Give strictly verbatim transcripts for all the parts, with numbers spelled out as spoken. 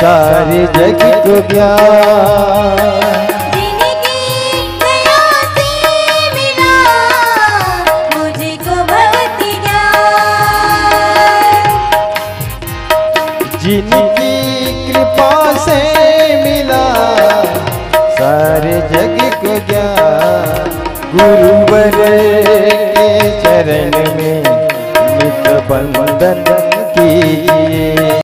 सारे जग को ज्ञान। जिनकी कृपा से मिला सारे जग को ज्ञान। गुरुवर के चरण में नित वंदन कीजिए।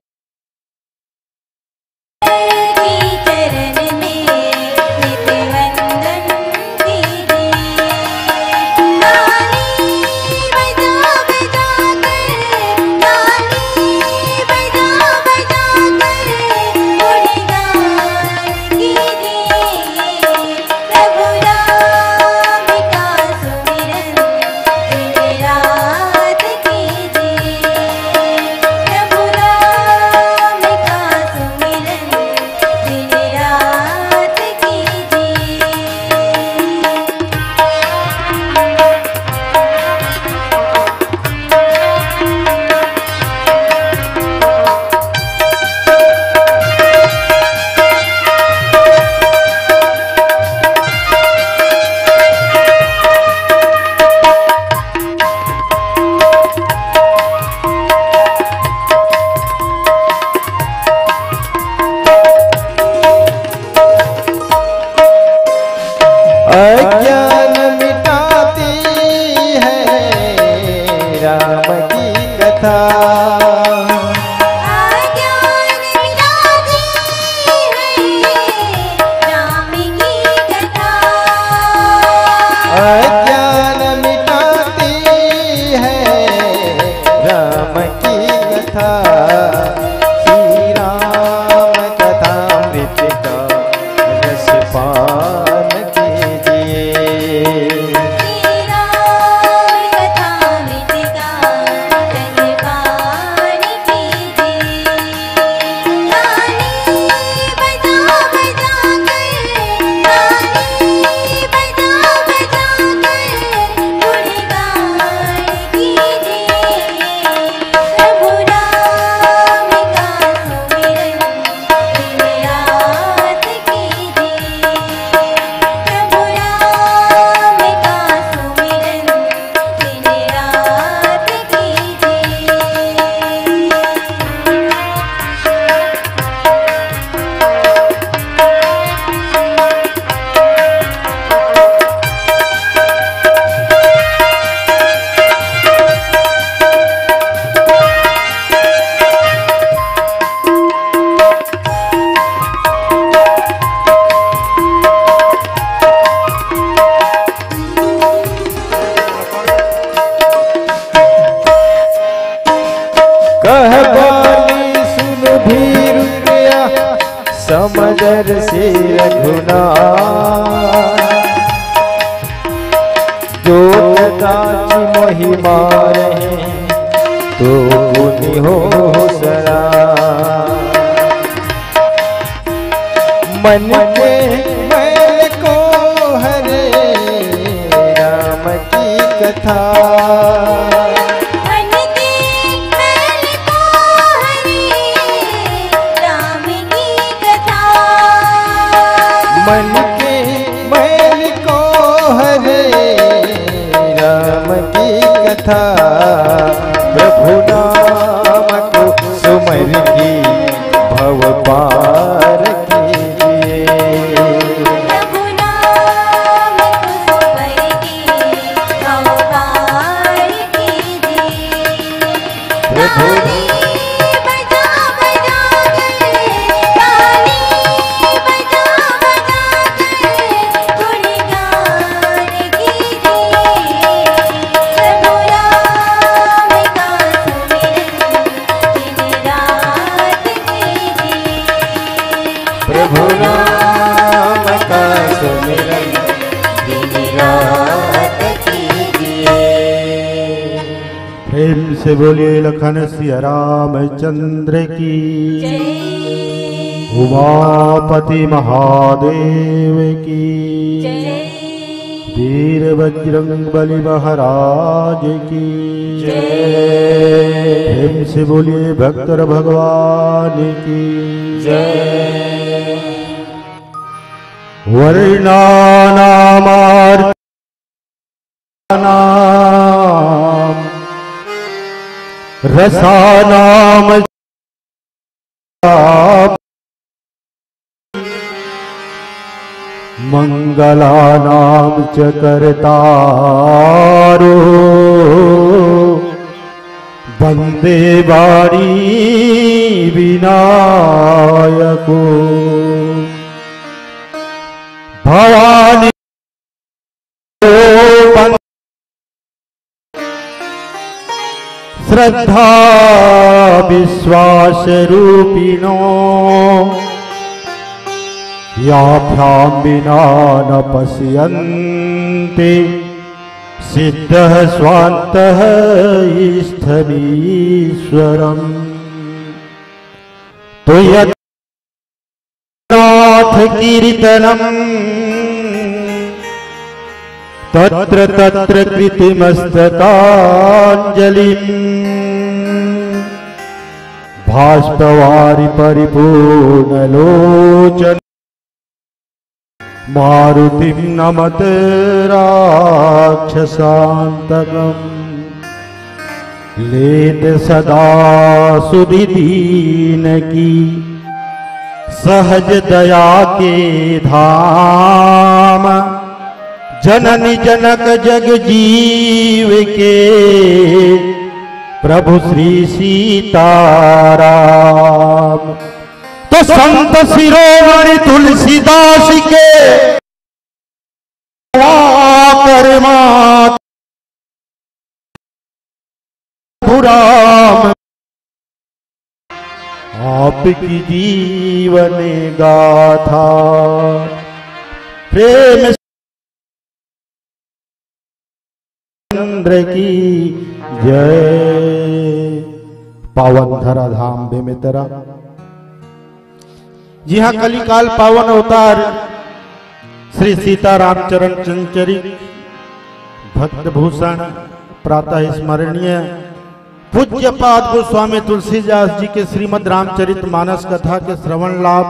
अज्ञान मिटाती है राम की कथा। अज्ञान मिटाती है राम की कथा। श्री राम कथामृत का रस पान कीजिए। कह बाली सुन भीर गया समदर से रघुनाथ। जो कदाच मोहि मारहिं तो पुनि हो सरा। मन के मैल को हरे राम की कथा। मन के मैल को हरे राम की कथा। प्रभु नाम को सुमर के भव पार कीजिए। प्रभु प्रभु नाम का सुमिरन दिन रात कीजिए। प्रेम से बोलिए लखन सिया रामचंद्र की, जय। उमापति महादेव की, जय। वीर बजरंग बली महाराज की जय। प्रेम से बोलिए भक्तर भगवान की जय। वर्णानामार्थ नाम रसानाम मंगलानाम च कर्तारो वंदे वाणी विनायको। भवानी श्रद्धा विश्वास रूपिणो याभ्याम विना न पश्यन्ति सिद्ध स्वांत स्थमीश्वरम। तो यद नाथ कीर्तनम तत्र तत्र कृतिमस्तकांजलिम भाष्पवारि परिपूर्ण लोचन मारुतिम नमत राक्षसांतकम। लेत सदा सुधि दीन की सहज दया के धाम जननी जनक जग जीव के प्रभु श्री सीताराम। तो संत शिरोमणि तुलसीदास के कर्मा प्रभु राम आपकी जीवन गाथा। प्रेम चंद्र की जय। पावन धरा धाम बेमेतरा, जिहां कलिकाल पावन अवतार श्री सीता रामचरण चंचरी भक्त भूषण प्रातः स्मरणीय पूज्य पाद गोस्वामी तुलसीदास जी के श्रीमद् रामचरित मानस कथा के श्रवण लाभ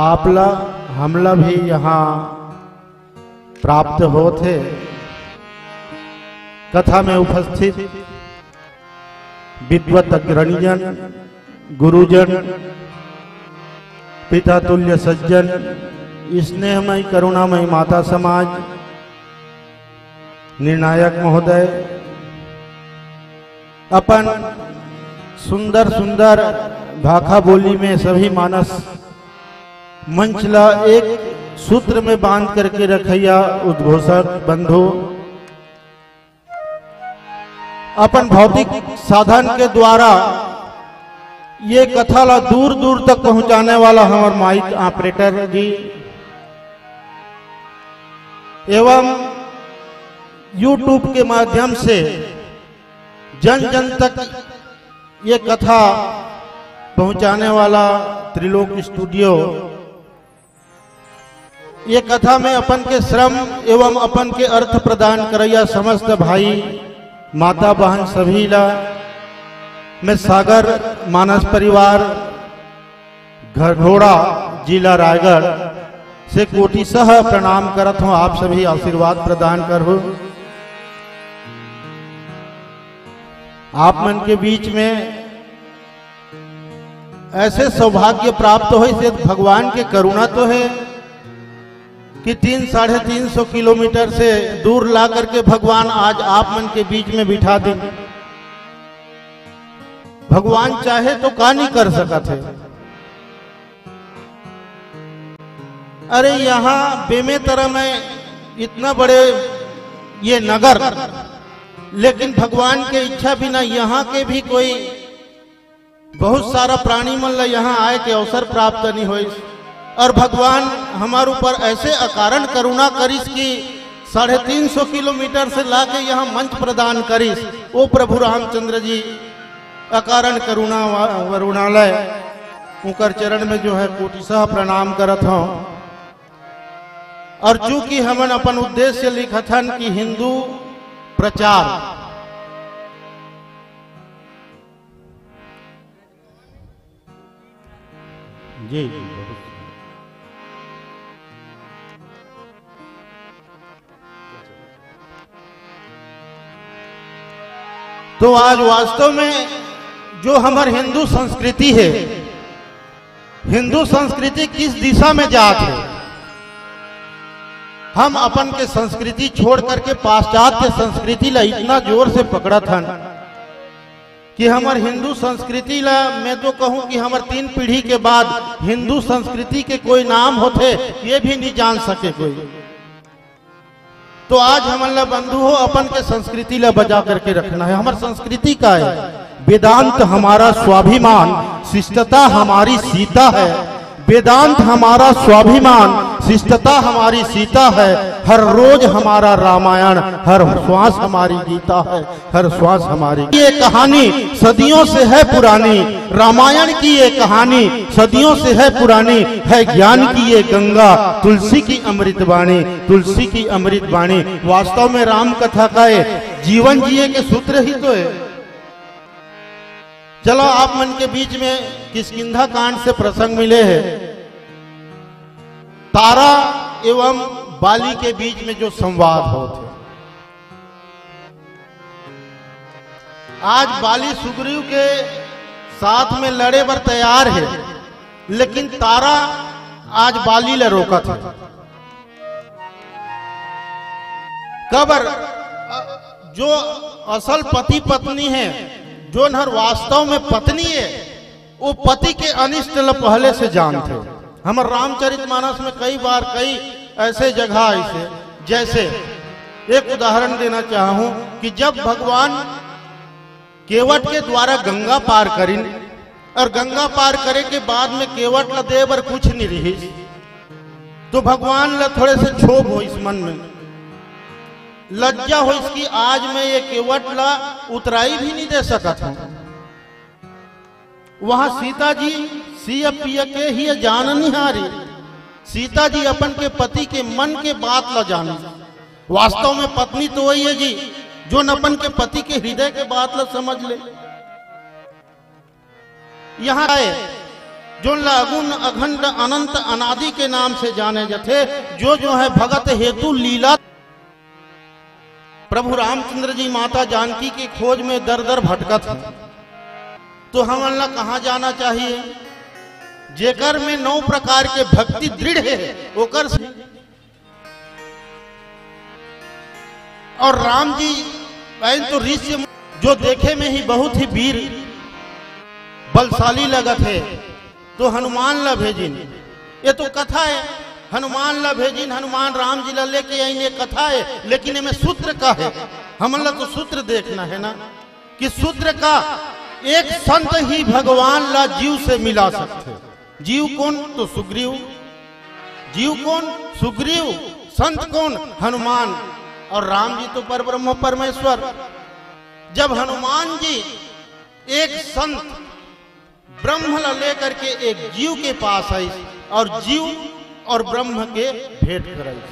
आपला हमला भी यहाँ प्राप्त होत हे। कथा में उपस्थित विद्वत अग्रणीजन, गुरुजन, पिता तुल्य सज्जन, स्नेहमय करुणामय माता समाज, निर्णायक महोदय, अपन सुंदर सुंदर भाखा बोली में सभी मानस मंच ला एक सूत्र में बांध करके रखैया उद्घोषक बंधु, अपन भौतिक साधन के द्वारा ये कथा ला दूर दूर तक पहुंचाने वाला हमार माइक ऑपरेटर जी एवं YouTube के माध्यम से जन जन तक ये कथा पहुंचाने वाला त्रिलोक स्टूडियो, ये कथा में अपन के श्रम एवं अपन के अर्थ प्रदान करैया समस्त भाई, माता, बहन सभी ला मैं सागर मानस परिवार, घरघोड़ा, जिला रायगढ़ से कोटिशः प्रणाम करत हूँ। आप सभी आशीर्वाद प्रदान करहु। आप मन के बीच में ऐसे सौभाग्य प्राप्त होइस, ये भगवान के करुणा तो है कि तीन, साढ़े तीन सौ किलोमीटर से दूर ला करके भगवान आज आप मन के बीच में बिठा दे। भगवान चाहे तो का नहीं कर सकत है। अरे, यहाँ बेमेतरा में इतना बड़े ये नगर, लेकिन भगवान के इच्छा बिना यहाँ के भी कोई बहुत सारा प्राणी मन ला यहाँ आए के अवसर प्राप्त नहीं होइस। और भगवान हमार ऊपर ऐसे अकारण करुणा करिस कि साढ़े तीन सौ किलोमीटर से लाके यहाँ मंच प्रदान करिस। ओ प्रभु रामचंद्र जी, अकारण करुणा वा-, वरुणालय, उनकर चरण में जो है कोटिशः प्रणाम करत हूँ। और चूंकि हमन अपन उद्देश्य लिखत हन कि हिंदू प्रचार, जी, जी, बहुत। तो आज वास्तव में जो हमर हिंदू संस्कृति हे, हिंदू संस्कृति किस दिशा में जात हे, हम अपन के संस्कृति छोड़ करके पाश्चात्य संस्कृति ला इतना जोर से पकड़त हन कि हमर हिंदू संस्कृति ला, मैं तो कहूं कि हमर तीन पीढ़ी के बाद हिंदू संस्कृति के कोई नाम होथे, ये भी नहीं जान सके कोई। तो आज हमन ला बंधु हो अपन के संस्कृति ला बचा करके रखना है। हमर संस्कृति का है, वेदांत हमारा स्वाभिमान, शिष्टता हमारी सीता है। वेदांत हमारा स्वाभिमान, शिष्टता हमारी सीता है। हर रोज हमारा रामायण, हर श्वास हमारी गीता है, हर श्वास हमारी। ये कहानी सदियों से है पुरानी, रामायण की ये कहानी सदियों से है पुरानी, है ज्ञान की ये गंगा, तुलसी की अमृत बाणी, तुलसी की अमृत बाणी। वास्तव में राम कथा का ये जीवन जिए के सूत्र ही तो है। चलो, आप मन के बीच में किष्किंधा कांड से प्रसंग मिले है। तारा एवं बाली के बीच में जो संवाद होत हे, आज बाली सुग्रीव के साथ में लड़े बर तैयार हे, लेकिन तारा आज बाली ला रोकत हे। काबर, अ, जो असल पति पत्नी हे, जोन हर वास्तव में पत्नी हे, वो पति के अनिष्ट ल पहले से जानथे। हमर रामचरितमानस में कई बार कई ऐसे जगह ऐसे, जैसे एक उदाहरण देना चाहूं कि जब भगवान केवट के द्वारा गंगा पार करिन और गंगा पार करे के बाद में केवट ला दे बर कुछ नहीं रहिस, तो भगवान ला थोड़े से क्षोभ होइस मन में, लज्जा होइस कि आज मैं ये केवट ला उतराई भी नहीं दे सकत हूं। वहां सीता जी सिय पिय के हिय जान निहारी। सीता जी अपन के पति के मन के बात ला जानी। वास्तव में पत्नी तो वही है जी, जो न अपन के पति के हृदय के बात ला समझ ले। यहाँ आए, जो ला अगुण अखंड अनंत अनादि के नाम से जाने जथे, जो जो है भगत हेतु लीला। प्रभु रामचंद्र जी माता जानकी की खोज में दर दर भटकत हैं, तो हमन ला कहाँ जाना चाहिए? जेकर में नौ प्रकार के भक्ति दृढ़ है, ओकर से। और राम जी, पहले तो ऋषि जो देखे में ही बहुत ही वीर बलशाली लगत है, तो हनुमान ला भेजिन। ये तो कथा है, हनुमान ला भेजिन, हनुमान राम जी ला लेके आइन, ये कथा है, लेकिन एमे सूत्र का है? हमन ला तो सूत्र देखना है ना, कि सूत्र का एक संत ही भगवान ला जीव से मिला सकथे। जीव कौन? तो सुग्रीव। जीव कौन? सुग्रीव। संत कौन? हनुमान। और राम जी तो परब्रह्म परमेश्वर। जब हनुमान जी एक संत ब्रह्म ला लेकर के एक जीव के पास आइस और जीव और ब्रह्म के भेंट कराइस,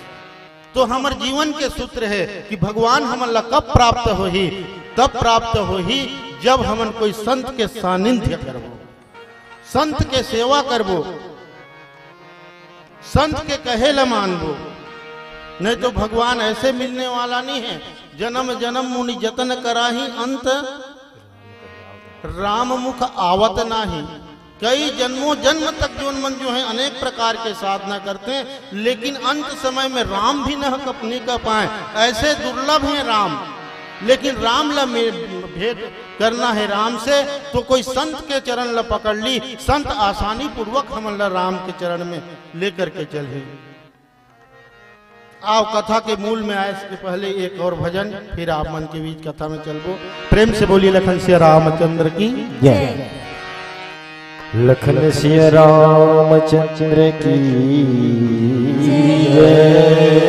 तो हमर जीवन के सूत्र है कि भगवान हमन ला कब प्राप्त होही? तब प्राप्त होही, जब हमन कोई संत के सानिध्य करबो, संत के सेवा करबो, संत के कहे ला मानबो। नहीं तो भगवान ऐसे मिलने वाला नहीं है। जन्म जन्म मुनि जतन कराही, अंत राम मुख आवत नाही। कई जन्मों जन्म तक जोन मन जो है अनेक प्रकार के साधना करते हैं, लेकिन अंत समय में राम भी न कप-, नहीं कह पाए। ऐसे दुर्लभ हैं राम, लेकिन राम ला मे-, भेंट करना है राम से, तो कोई संत के चरण ला पकड़ ली, संत आसानी पूर्वक हमन ला राम के चरण में लेकर के चलही। आओ, कथा के मूल में आए से पहले एक और भजन, फिर आप मन के बीच कथा में चलबो। प्रेम से बोलिए लखन सिया रामचंद्र की जय। लखन सिया रामचंद्र की जय।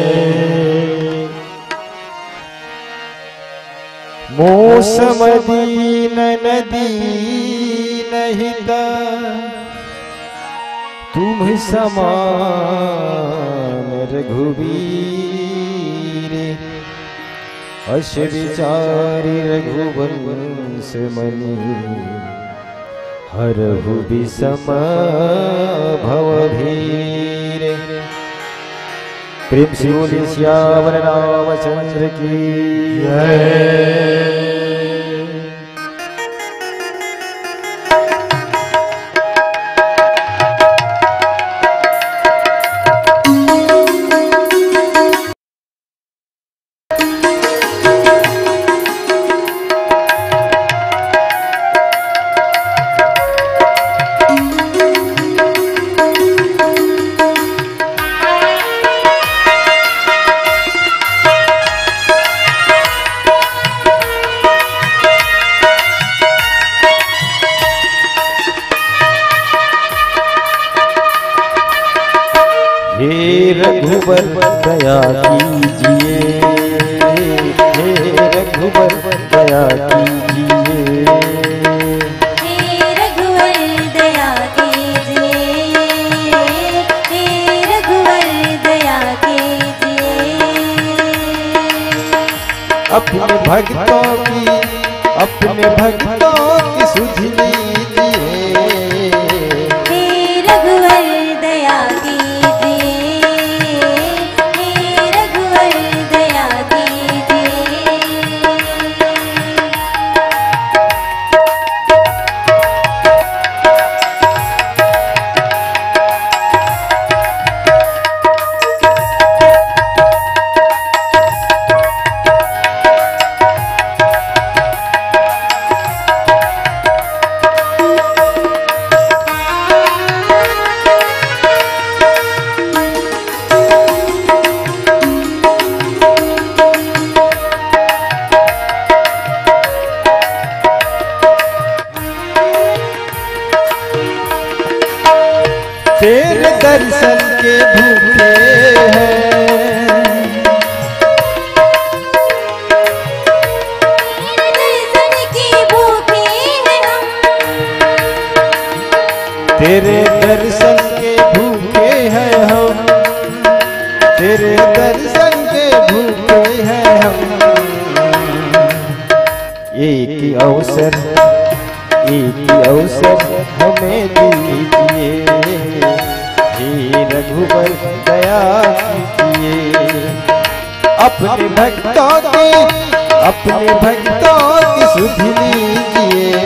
मौसम दीन नदी नहीं ता तुम समान रघुबीर अस बिचारी रघुवंश मनि, हरहु बिसम भव भीर। प्रेम से बोलिए सियावर रामचंद्र की जय। हे रघुबर दया कीजिए, हे रघुबर दया कीजिए। हे रघुवर दया कीजिए, हे रघुवर दया कीजिए। अपने भक्तों की, अपने भक्तों की सुध लीजिए। हे रघुवर दया कीजिए, हे रघुवर दया कीजिए। तेरे दर्शन के भूखे हैं। तेरे दर्शन के भूखे हैं हम। तेरे दर्शन के भूखे हैं हम, तेरे दर्शन के भूखे हैं हम। एक अवसर, एक अवसर हमें दीजिए, हे रघुवर दया कीजिए। अपने भक्तों की, अपने भक्तों की सुध लीजिए।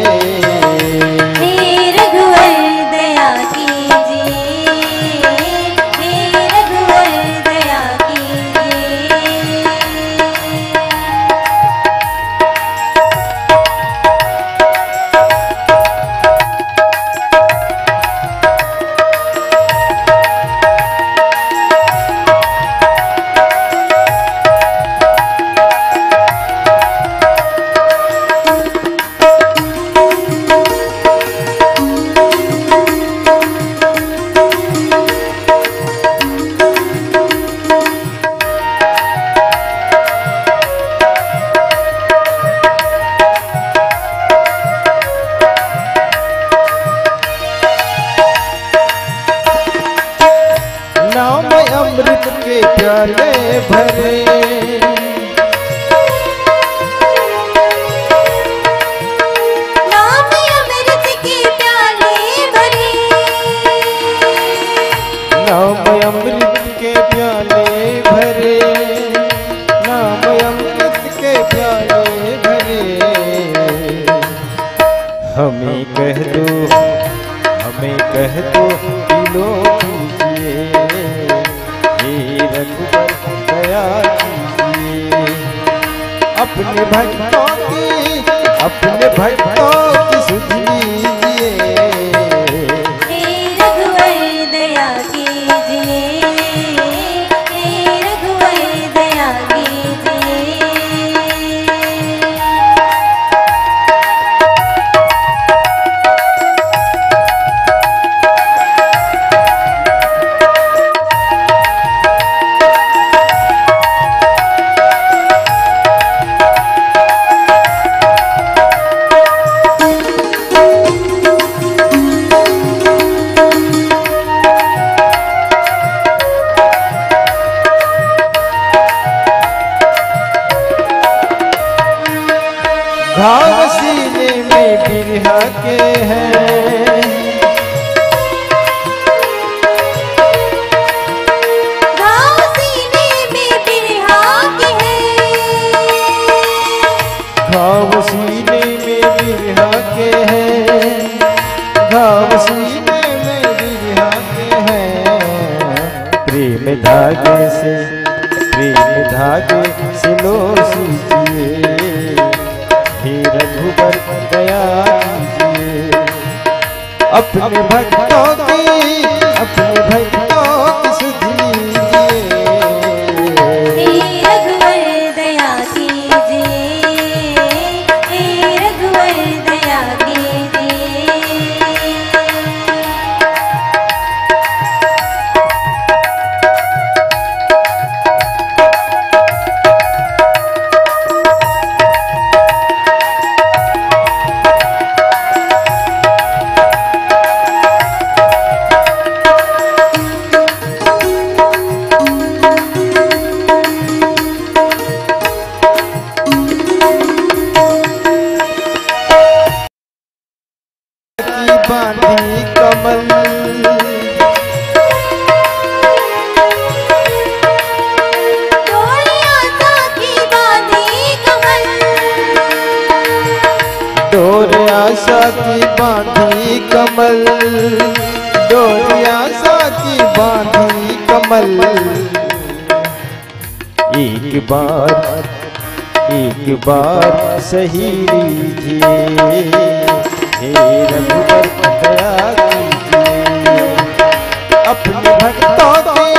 हे रघुवर दया कीजिए, हे रघुवर दया कीजिए। नाम अमृत के प्याले भरे। नाम अमृत के प्याले भरे। नाम अमृत के प्याले भरे। नाम अमृत के प्याले भरे। हमें कह दो, हमें कह दो, पी लो कीजिए, हे रघुबर दया कीजिए। अपने भक्तों की, अपने भक्तों की सुध लीजिए। हे रघुवर दया कीजिए, हे रघुवर दया कीजिए। धागे से, प्रेम धागे से लो सींचिए, हे रघुबर दया कीजिए। अपने भक्तों की, अपने भक्तों की सुध लीजिए। हे रघुबर दया कीजिए, हे रघुबर दया कीजिए। की बांधी कमल। डोर आशा की बांधी कमल। डोर आशा की बांधी कमल। डोर आशा की बांधी कमल। एक बार, एक बार सही लीजिए, हे रघुबर दया कीजिए। अपने भक्तों की,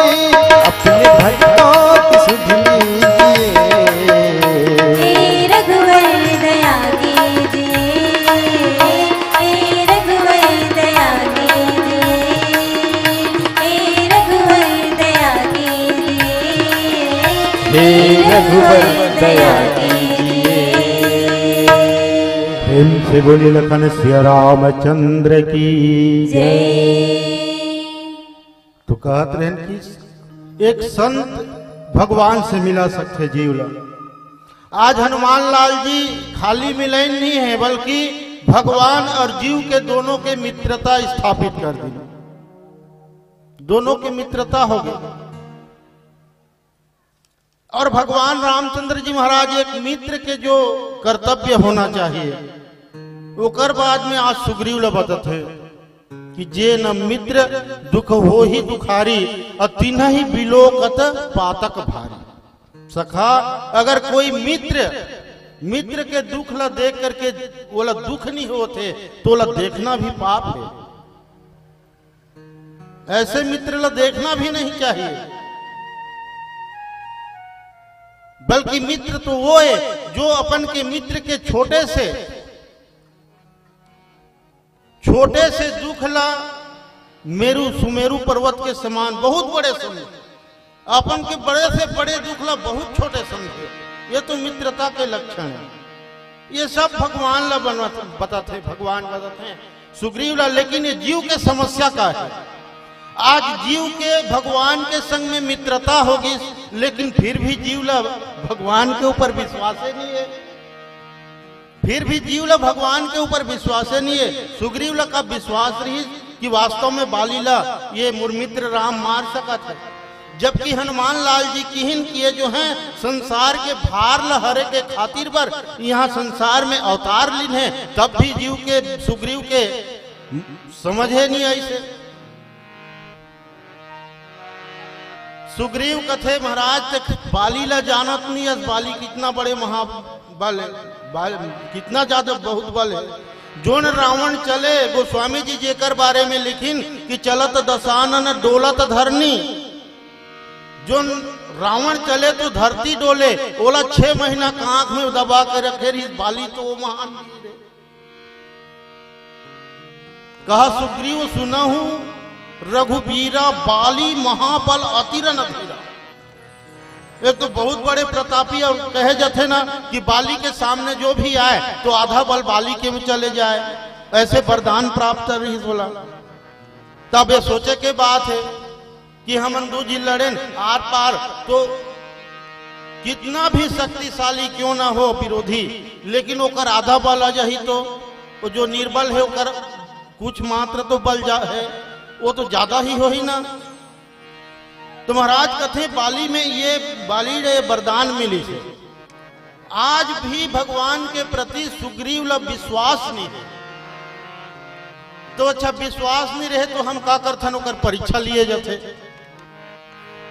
अपने भक्तों की सुध लीजिए। हे रघुबर दया कीजिए, हे रघुबर दया कीजिए, हे रघुबर दया कीजिए, हे रघुबर दया कीजिए। प्रेम से बोलिए लखन सिया रामचंद्र की। जय। तो कहत रहन कि एक संत भगवान से मिला सकथे जीव ला। आज हनुमान लाल जी खाली मिलाइन नहीं है, बल्कि भगवान और जीव के दोनों के मित्रता स्थापित कर दी, दोनों के मित्रता हो गई। और भगवान रामचंद्र जी महाराज एक मित्र के जो कर्तव्य होना चाहिए, ओकर बाद में आज सुग्रीव ला बतत है कि जे न मित्र दुख होही दुखारी, अ तिन्ह ही बिलोकत पातक भारी। सखा, अगर कोई मित्र, मित्र के दुख ला देख करके ओला दुख नहीं होथे, तो ओला देखना भी पाप है। ऐसे मित्र ला देखना भी नहीं चाहिए, बल्कि मित्र तो वो है जो अपन के मित्र के छोटे से छोटे से दुख ला मेरू, सुमेरु पर्वत के समान बहुत बड़े समझे, अपन के बड़े से बड़े दुख ला बहुत छोटे समझे। ये तो मित्रता के लक्षण है। ये सब भगवान ला बनवा, बताथे, भगवान बताथे सुग्रीव ला। लेकिन ये जीव के समस्या का है, आज जीव के भगवान के संग में मित्रता होगी, लेकिन फिर भी जीव ला भगवान के ऊपर विश्वास ही नहीं है। फिर भी जीव ला भगवान के ऊपर विश्वास नहीं है। सुग्रीव ला का विश्वास रही कि वास्तव में बाली ला ये मोर मित्र राम मार सकत है, जबकि हनुमान लाल जी किहिन कि ये जो हैं संसार के भार ला हरे के खातिर बर यहाँ संसार में अवतार लीन है, तब भी जीव के, सुग्रीव के समझे नहीं ऐसे। सुग्रीव कथे, महाराज, ते बाली ला जानत नहीं अस, बाली कितना बड़े महाबल है, बाल-, कितना ज्यादा बहुत बल है। जोन रावण चले, गोस्वामी जी जेकर बारे में लिखिन कि चलत दसानन डोलत धरनी, जोन रावण चले तो धरती डोले, ओला छह महीना का आंख में दबा के रखे रही बाली, तो वो महान वीर है। कहा सुग्रीव सुनहु रघुबीरा, बाली महाबल अति रन धीरा। ये तो बहुत बड़े प्रतापी और कहे जाथे ना कि बाली के सामने जो भी आए तो आधा बल बाली के में चले जाए, ऐसे वरदान प्राप्त रही बोला। तब ये सोचे के बात है कि हमन दू झी लड़ेन आर पार, तो कितना भी शक्तिशाली क्यों ना हो विरोधी, लेकिन ओकर आधा बल आ जाही तो वो जो निर्बल है ओकर कुछ मात्र तो बल जा है, वो तो ज्यादा ही होही ना। तो महाराज कथे बाली में ये बाली ले वरदान मिली है। आज भी भगवान के प्रति सुग्रीव ला विश्वास नहीं है। तो अच्छा, विश्वास नहीं रहे तो हम का करथन, ओकर परीक्षा लिए जाथे।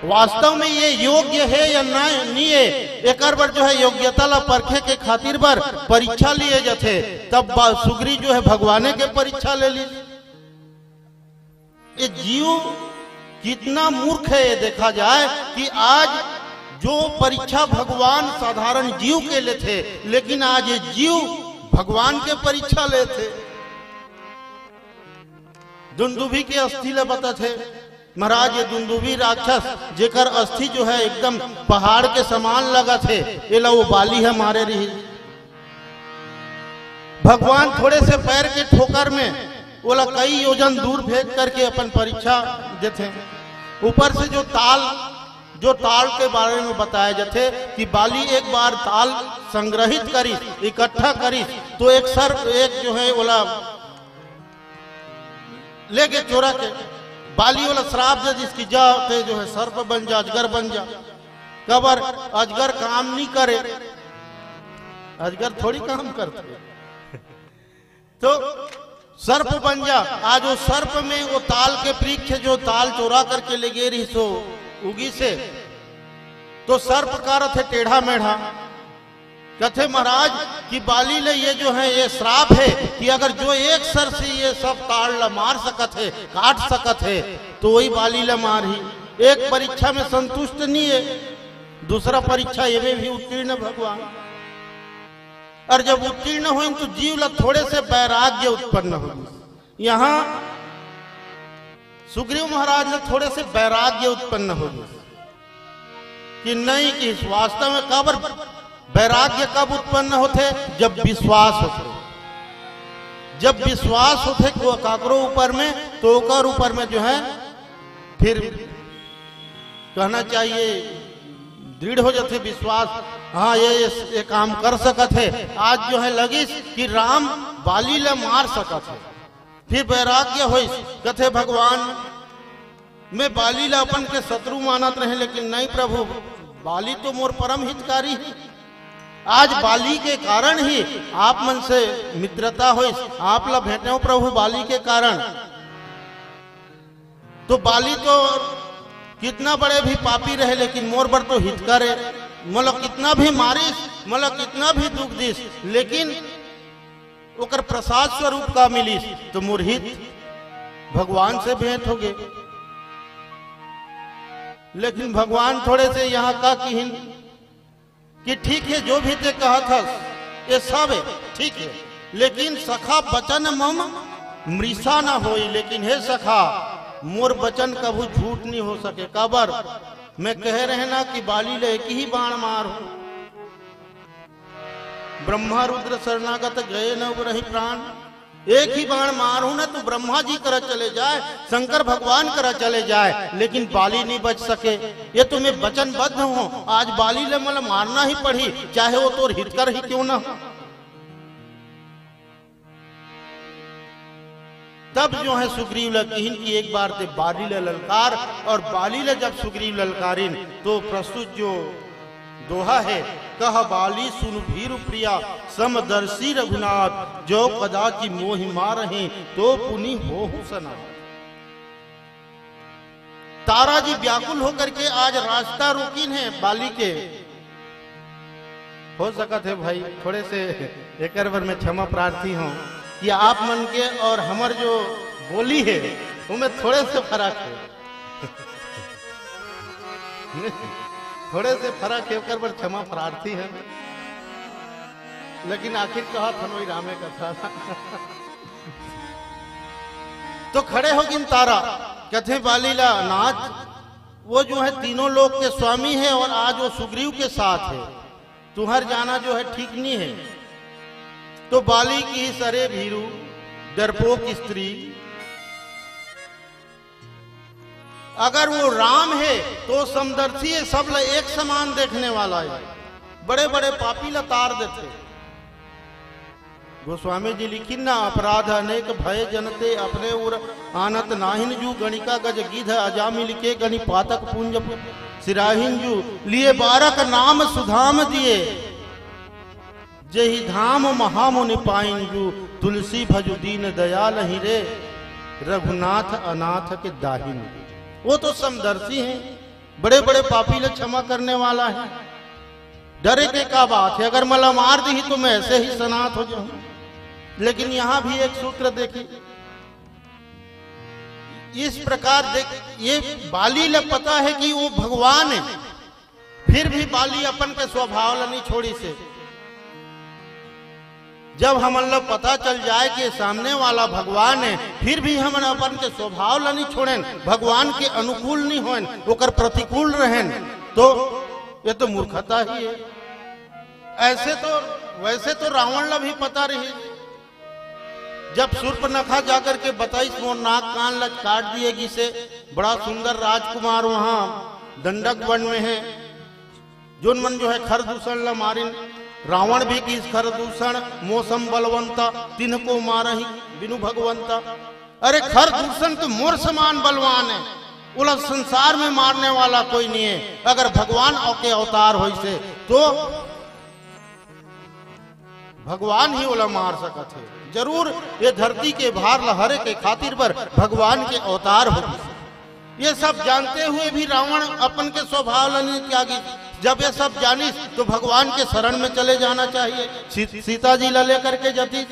वास्तव में ये योग्य हे या ना, नहीं हे, एकर बर जो हे योग्यता ला परखे के खातिर बर परीक्षा लिए जाथे। तब बा-, सुग्रीव जो हे भगवाने के परीक्षा ले ली। ये जीव कितना मूर्ख हे, ये देखा जाए कि आज जो परीक्षा भगवान साधारण जीव के लेथे, लेकिन आज ये जीव भगवान के परीक्षा लेथे। दुंदुभी के अस्थि ला बताथे महाराज, ये दुंदुभी राक्षस जेकर अस्थि जो हे एकदम पहाड़ के समान लगथे, एला वो बाली हे मारे रही। भगवान थोड़े से पैर के ठोकर में ओला कई योजन दूर फेंक करके अपन परीक्षा देथे। ऊपर से जो ताल, जो ताल के बारे में बताया जाथे कि बाली एक बार ताल संग्रहित करिस, इकट्ठा करिस, तो एक सर्प, एक जो हे ओला लेके चोरा के बाली ओला श्राप दे दिस कि जा ते जो हे सर्प बन जा, अजगर बन जा। काबर? अजगर काम नहीं करे, अजगर थोड़ी काम करथे। तो सर्प बन जा। आज वो सर्प में वो ताल के वृक्ष, जो ताल चोरा करके ले गे रहिस, उगिस हे, तो सर्प का रथे टेढ़ा मेढ़ा। कथे महाराज कि बाली ले ये जो हे, ये श्राप हे कि अगर जो एक सर से ये सब ताल ला मार सकत हे, काट सकत हे, तो वही बाली ला मारही। एक परीक्षा में संतुष्ट नहीं हे, दूसरा परीक्षा ये में भी उत्तीर्ण भगवान। और जब उत्तीर्ण होइस तो जीव ला थोड़े से वैराग्य उत्पन्न होइस। यहाँ सुग्रीव महाराज ला थोड़े से वैराग्य उत्पन्न होइस कि नहीं, कि वास्तव में काबर वैराग्य कब उत्पन्न होथे? जब विश्वास होथे। जब विश्वास होथे को-, काकरो ऊपर में, तो ओकर ऊपर में जो हे फिर कहना चाहिए, दृढ़ हो जाथे विश्वास। हाँ, ये, ये, ये काम कर सकत हे। आज जो हे लगिस कि राम बाली ला मार सकत हे, फिर वैराग्य होइस। कथे भगवान, मैं बाली ला अपन के शत्रु मानत रहे, लेकिन नहीं प्रभु, बाली तो मोर परम हितकारी हे। आज बाली के कारण ही आप मन से मित्रता होइस, आप ला भेंटेंव प्रभु बाली के कारण। तो बाली तो कितना बड़े भी पापी रहे, लेकिन मोर बर तो हितकर हे। मोला कितना भी मारिस, मोला कितना भी दुख दिस, लेकिन ओकर प्रसाद स्वरूप का मिलिस, तो मोर हित भगवान से भेंट होगे। लेकिन भगवान थोड़े से यहाँ का किहिन कि ठीक हे, जो भी ते कहत हस, ये सब हे, ठीक हे, लेकिन सखा बचन मम मृषा न होई। लेकिन हे सखा, मोर बचन कभू झूठ नहीं हो सके। काबर? मैं कहे रहे ना कि बाली ले एक ही बाण मारहूं। ब्रह्मा रुद्र शरणागत गए न उबरहि प्राण। एक ही बाण मारहूं ना, तू ब्रह्मा जी करा चले जाए, शंकर भगवान करा चले जाए, लेकिन बाली नहीं बच सके। ये तो मैं वचनबद्ध हूं, आज बाली ले मोला मारना ही पड़ही, चाहे वो तोर हितकर ही क्यों ना हो। तब जो हे सुग्रीव ला किहिन कि एक बार ते बाली ला ललकार, और बाली ला जब सुग्रीव ललकारिन तो प्रस्तुत जो दोहा हे, कह बाली सुन भीरु प्रिया, समदर्शी रघुनाथ, जो कदाचि मोहि मारहि तो पुनि होहु सनाथ। तारा जी व्याकुल होकर के आज रास्ता रोकिन हे बाली के। हो सकत हे भाई, थोड़े से एकर बर मैं क्षमा प्रार्थी हूं कि आप मन के और हमर जो बोली हे, ओमे थोड़े से फरक हे। थोड़े से फरक हे, ओकर बर क्षमा प्रार्थी हन। लेकिन आखिर कहत हन वही रामे कथा। तो खड़े होगिन तारा, कथे बाली ला नाथ, वो जो हे तीनों लोक के स्वामी हे और आज वो सुग्रीव के साथ हे, तुंहर जाना जो हे ठीक नहीं हे। तो बाली किहिस अरे भीरू, डरपोक स्त्री, अगर वो राम हे तो समदर्शी हे, सब ला एक समान देखने वाला हे, बड़े बड़े पापी ला तार देथे। गोस्वामी जी लिखिन ना, अपराध अनेक भए जन ते, अपने उर आनत नाहिन जू, गणिका गज गिध अजामिल के, गनि पातक पुंज सिराहिन जू, लिए बारक नाम सुधाम दिए। जेहि धाम महामुनि पाइन जू, तुलसी भजु दीन दयालहि रे, रघुनाथ अनाथ के दाहिन। वो तो समदर्शी हे, बड़े बड़े पापी ला क्षमा करने वाला है। डरे के का बात है, अगर मला मार दिही तो मैं ऐसे ही सनाथ हो जाऊं। लेकिन यहाँ भी एक सूत्र देखी, इस प्रकार देख, ये बाली ला पता है कि वो भगवान है, फिर भी बाली अपन के स्वभाव ला नहीं छोड़िस हे। जब हमन ला पता चल जाए कि सामने वाला भगवान है, फिर भी हमन अपन के स्वभाव ला नहीं छोड़ेन, भगवान के अनुकूल नहीं होएन, ओकर प्रतिकूल रहेन, तो ये तो मूर्खता ही है। ऐसे तो, वैसे तो रावण ला भी पता रही, जब शूर्पनखा जाकर के बताइस, "मोर नाक कान ला काट दिए गिसे, बड़ा सुंदर राजकुमार वहाँ दंडक वन में है, जोन मन जो है खर दूषण ला मारिन।" रावण भी किहिस, "खर दूषण मो सम बलवंता, तिन्ह को मारही बिनु भगवंता।" अरे, खर दूषण तो मोर समान बलवान है, ओला संसार में मारने वाला कोई नहीं है। अगर भगवान के अवतार होइसे तो भगवान ही ओला मार सकत हे। जरूर ये धरती के भार ला हरे के खातिर बर भगवान के अवतार होइस। ये सब जानते हुए भी रावण अपन के स्वभाव ला नहीं त्यागिस। जब ये सब जानिस तो भगवान के शरण में चले जाना चाहिए। सी-, सीता जी ला लेकर के जतिस,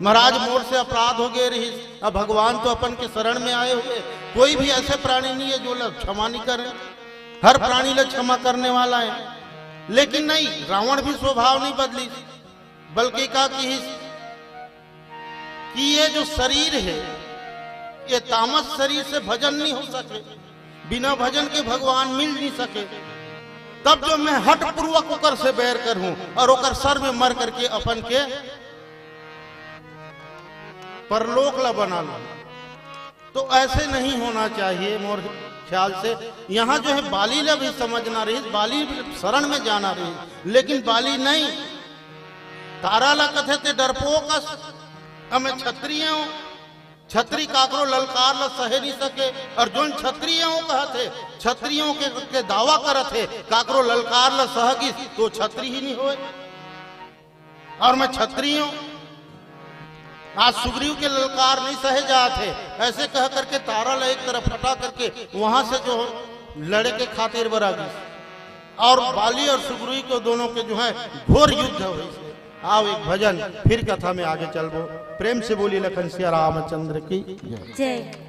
"महाराज, मोर से अपराध हो गए रहिस, अब भगवान तो अपन के शरण में आए हुए, कोई भी ऐसे प्राणी नहीं है जो ला क्षमा नहीं करे, हर प्राणी ला क्षमा करने वाला है।" लेकिन नहीं, रावण भी स्वभाव नहीं बदलिस, बल्कि का किहिस कि ये जो शरीर है, ये तामस शरीर से भजन नहीं हो सके, बिना भजन के भगवान मिल नहीं सके। तब जो मैं हठपूर्वक ओकर से बैर करहूं और ओकर सर में मर करके अपन के परलोक ला बना लूं, तो ऐसे नहीं होना चाहिए मोर ख्याल से। यहाँ जो है बाली ला भी समझना रहिस, बाली शरण में जाना रहिस, लेकिन बाली नहीं, तारा ला कथे ते डरपोक अस, अब मैं क्षत्रिय हूँ, छत्री काकरो ललकार ला सहे नहीं सके, और जोन क्षत्रिय हूँ कहत हे, क्षत्रियों के, के दावा करत हे, काकरो ललकार ला सह गिस, तो छत्री ही नहीं होए। और मैं छत्री हूँ, आज सुग्रीव के ललकार नहीं सहे जात हे, ऐसे कह करके तारा ला एक तरफ हटा करके वहां से जो लड़े के खातिर बर आ गिस। और बाली और सुग्रीव को दोनों के जो है घोर युद्ध होइस। आओ एक भजन, फिर कथा में आगे चलबो। प्रेम से बोली लखन सिया रामचंद्र की जय। जय।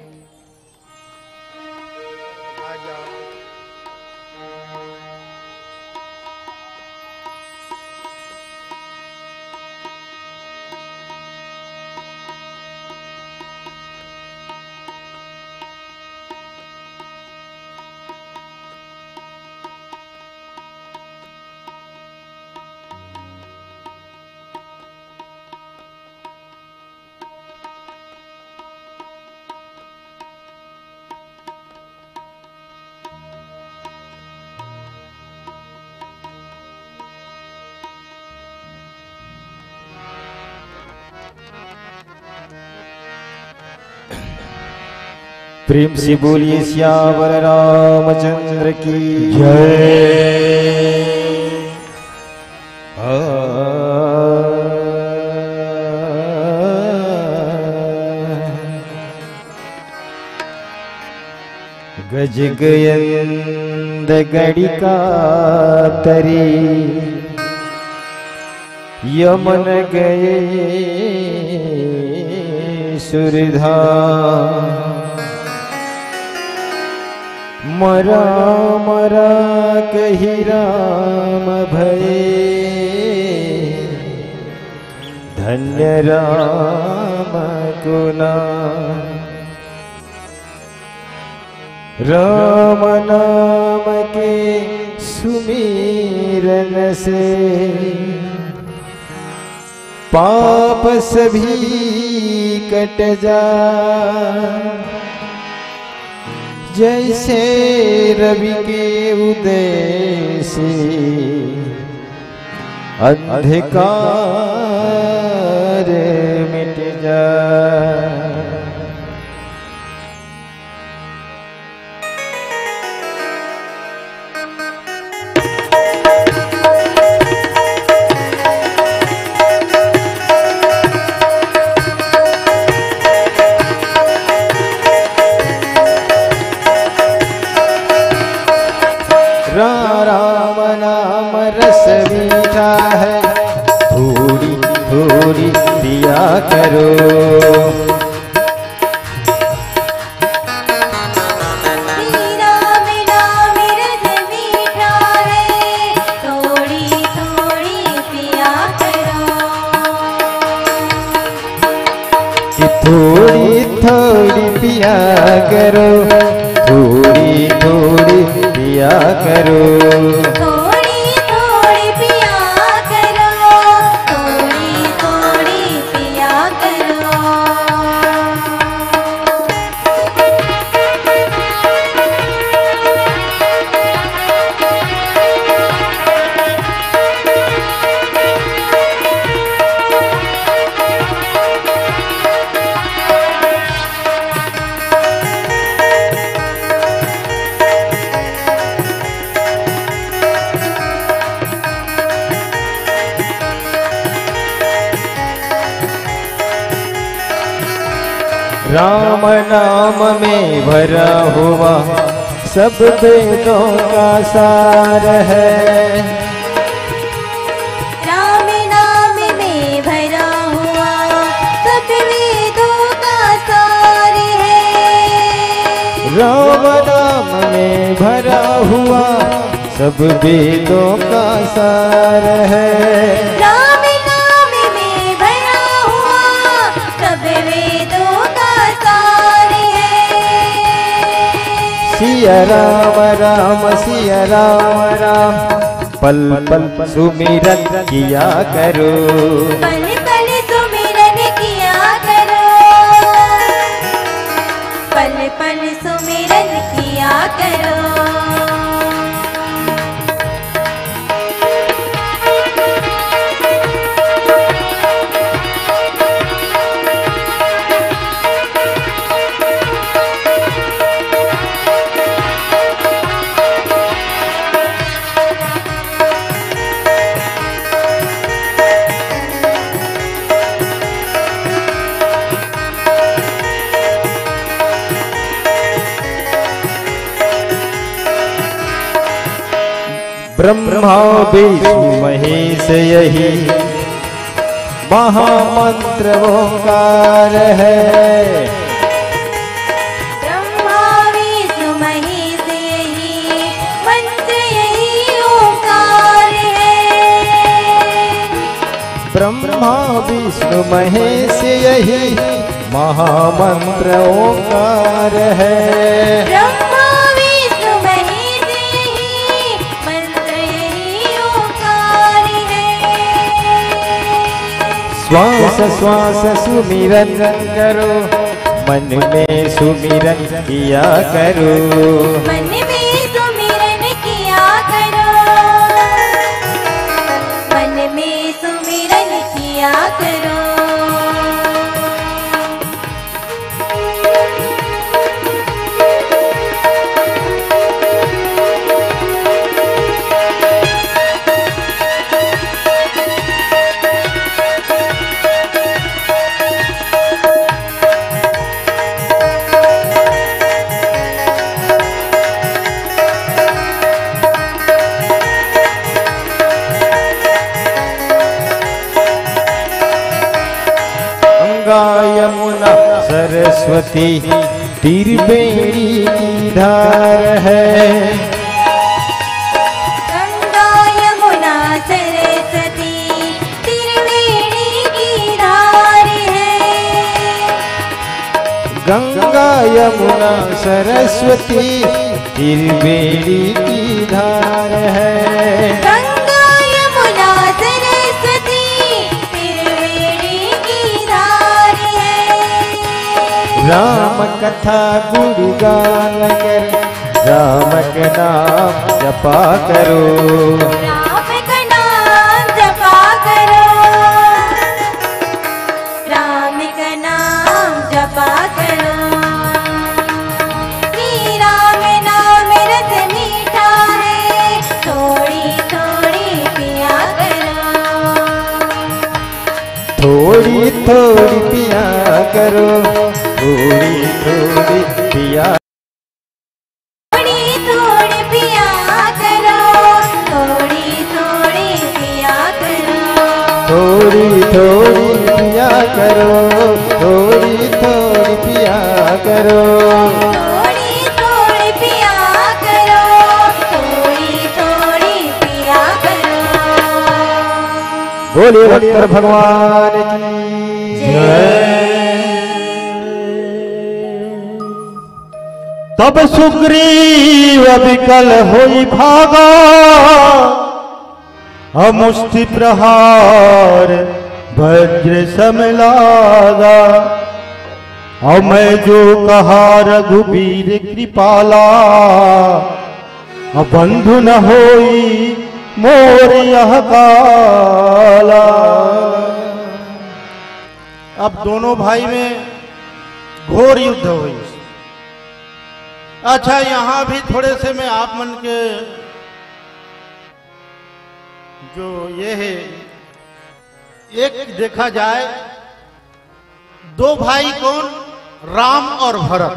प्रेम से बोलिए सियावर रामचंद्र की जय। गज गयंद गड़िका तरी यमन गए सुरधा। मरा मरा कही राम भये धन्य राम गुना। राम नाम के सुमिरन से पाप सभी कट जा। जैसे रवि के उदय से अंधकार मिट जा। पिया करो, थोड़ी थोड़ी पिया करो। थोड़ी थोड़ी पिया करो, थोड़ी थोड़ी पिया करो। राम नाम में भरा हुआ सब वेदों का सार है। राम नाम में भरा हुआ सब वेदों का सार है। राम नाम में भरा हुआ सब वेदों का सार है। राम नाम में भरा हुआ सब वेदों का सार है। सिया राम राम सिया राम राम, पल पल सुमिरन किया करो। पल पल सुमिरन किया करो, पल पल सुमिरन किया करो। ब्रह्मा विष्णु महेश यही महामंत्र ओंकार है। ब्रह्मा विष्णु महेश यही मंत्र यही ओंकार है। ब्रह्मा विष्णु महेश यही महामंत्र ओंकार है। ब्रह्मा विष्णु महेश यही मंत्र यही ओंकार है। श्वास श्वास सुमिरन करो, मन में सुमिरन किया करो। मन में सुमिरन किया करो, मन में सुमिरन किया करो। गंगा यमुना सरस्वती त्रिवेणी की धार है। गंगा यमुना सरस्वती त्रिवेणी की धार है। गंगा यमुना सरस्वती त्रिवेणी की धार है। गंगा यमुना सरस्वती त्रिवेणी की धार है। राम कथा गुणगान कर, राम का नाम जपा करो। राम का नाम जपा करो, राम का नाम जपा करो। श्री राम नाम रस मीठा है, थोड़ी थोड़ी पिया करो। थोड़ी थोड़ी पिया करो, थोड़ी थोड़ी पिया। थोड़ी थोड़ी पिया करो, थोड़ी थोड़ी पिया करो। थोड़ी थोड़ी पिया करो, थोड़ी थोड़ी पिया करो। थोड़ी थोड़ी पिया करो, थोड़ी थोड़ी पिया करो। बोलिए शंकर भगवान की जय। तब सुग्रीव विकल होई भागा, अमुष्टि प्रहार वज्र सम लागा। और मैं जो कहा रघुबीर कृपाला, अब बंधु न होई मोर यह काला। अब दोनों भाई में घोर युद्ध हुई। अच्छा, यहाँ भी थोड़े से मैं आप मन के जो ये है, एक देखा जाए, दो भाई कौन? राम और भरत।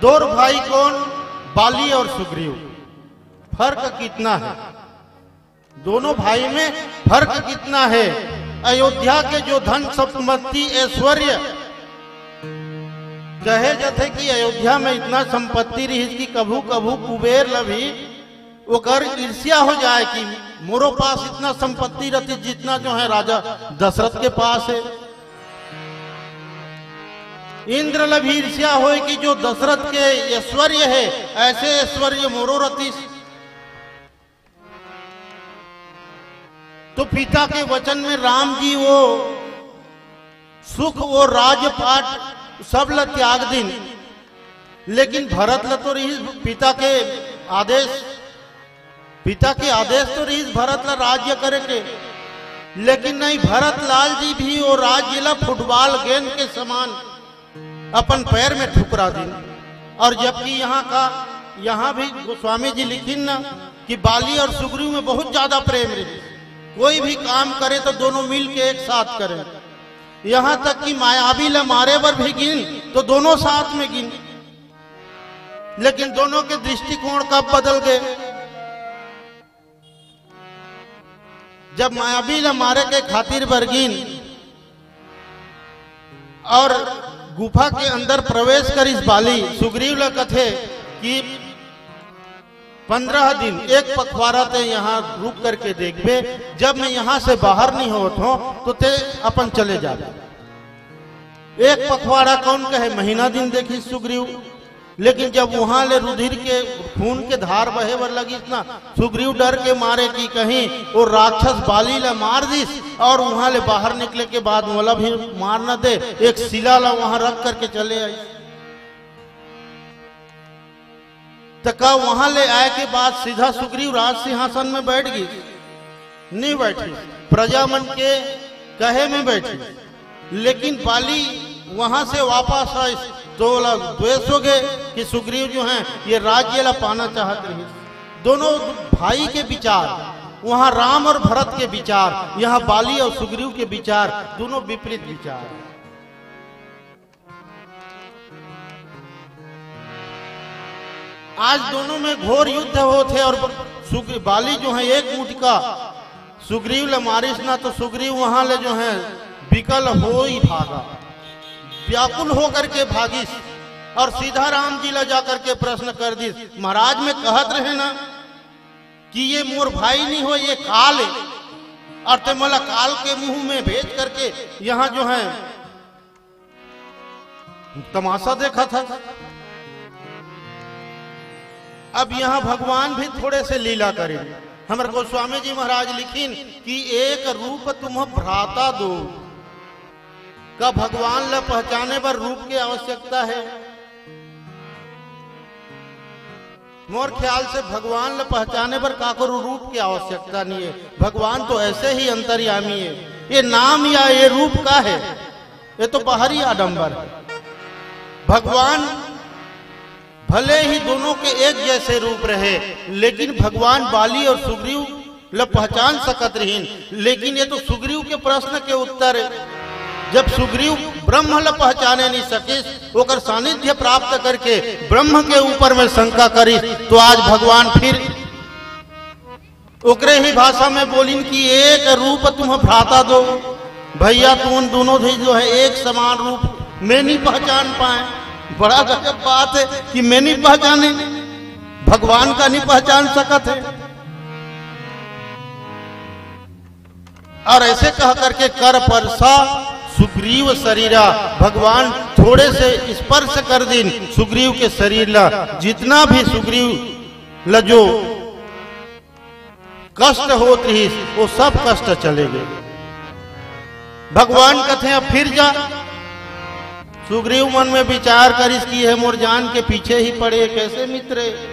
दो भाई कौन? बाली और सुग्रीव। फर्क कितना है दोनों भाई में? फर्क कितना है? अयोध्या के जो धन संपत्ति ऐश्वर्य कहे जाते कि अयोध्या में इतना संपत्ति रही कि कभू कभू कुबेर ल भी ओकर ईर्ष्या हो जाए कि मोरो पास इतना संपत्ति रहती जितना जो है राजा दशरथ के पास है। इंद्र ल भी ईर्ष्या होए कि जो दशरथ के ऐश्वर्य है, ऐसे ऐश्वर्य मोरो रतीस। तो पिता के वचन में राम जी वो सुख, वो राजपाट सब ल त्याग दिन, लेकिन भरत ल तो रही पिता के आदेश, पिता के आदेश तो रही भरत ल राज्य करे के, लेकिन नहीं, भरत लाल जी भी वो राज्य ल फुटबॉल गेंद के समान अपन पैर में ठुकरा दिन। और जबकि यहाँ का, यहाँ भी गोस्वामी जी लिखिन ना कि बाली और सुग्रीव में बहुत ज्यादा प्रेम रही, कोई भी काम करे तो दोनों मिल के एक साथ करें। यहाँ तक कि मायावी ल मारे बर भी गिन तो दोनों साथ में गिन, लेकिन दोनों के दृष्टिकोण कब बदल गए? जब मायावी ल मारे के खातिर बर गिन और गुफा के अंदर प्रवेश करिस बाली, सुग्रीव ल कथे कि पंद्रह दिन, एक पखवाड़ा ते यहाँ रुक करके देखबे, जब मैं यहाँ से बाहर नहीं होत हो तो ते अपन चले जाबे। एक पखवाड़ा कौन कहे, महीना दिन देखिस सुग्रीव। लेकिन जब वहां ले रुधिर के, खून के धार बहे बर लगिस ना, सुग्रीव डर के मारे कि कहीं वो राक्षस बाली ला मार दिस और वहां ले बाहर निकले के बाद मोला भी मार न दे, एक शिला ला वहां रख करके चले आई। त का वहां ले आए के बाद सीधा सुग्रीव राज सिंहासन में बैठ गई? नहीं बैठी, प्रजा मन के कहे में बैठी। लेकिन बाली वहां से वापस आइस तो ओला द्वेष हो गए कि सुग्रीव जो हैं ये राज्य ला पाना चाहत रही। दोनों भाई के विचार, वहां राम और भरत के विचार, यहाँ बाली और सुग्रीव के विचार, दोनों विपरीत विचार। आज दोनों में घोर युद्ध होत हे और सुग्री-, बाली जो है एक मुठका सुग्रीव ले मारिस ना, तो सुग्रीव वहां ले जो है विकल हो ही भागा, व्याकुल होकर के भागिस और सीधा राम जी ला जाकर के प्रश्न कर दिस, "महाराज, मैं कहत रहे ना कि ये मोर भाई नहीं हो, ये काल है, और ते मोला काल के मुंह में भेज करके यहाँ जो है तमाशा देखा था।" अब यहाँ भगवान भी थोड़े से लीला करे। हमर गोस्वामी जी महाराज लिखिन कि "एक रूप तुम भ्राता दो।" का भगवान ला पहचाने बर रूप के आवश्यकता है? मोर ख्याल से भगवान ला पहचाने बर काकरो रूप के आवश्यकता नहीं है। भगवान तो ऐसे ही अंतर्यामी है। ये नाम या ये रूप का है? ये तो बाहरी आडंबर है। भगवान भले ही दोनों के एक जैसे रूप रहे, लेकिन भगवान बाली और सुग्रीव ल पहचान सकत रहिन, लेकिन ये तो सुग्रीव के प्रश्न के उत्तर है। जब सुग्रीव ब्रह्म ल पहचाने नहीं सकिस, ओकर सानिध्य प्राप्त करके ब्रह्म के ऊपर में शंका करिस, तो आज भगवान फिर ओकरे ही भाषा में बोलिन कि "एक रूप तुम भ्राता दो।" भैया, तुम दोनों भी जो है एक समान रूप में नहीं पहचान पाए। बड़ा गजब बात है कि मैं नहीं पहचाने, भगवान का नहीं पहचान सकत है। और ऐसे कह करके कर परसा सुग्रीव शरीरा भगवान थोड़े से स्पर्श कर दिन सुग्रीव के शरीर ला, जितना भी सुग्रीव ला जो कष्ट होत रहिस, वो सब कष्ट चले गए। भगवान कथे, "अब फिर जा।" सुग्रीव मन में विचार करिस कि "ये मोर जान के पीछे ही पड़े, कैसे मित्र है?"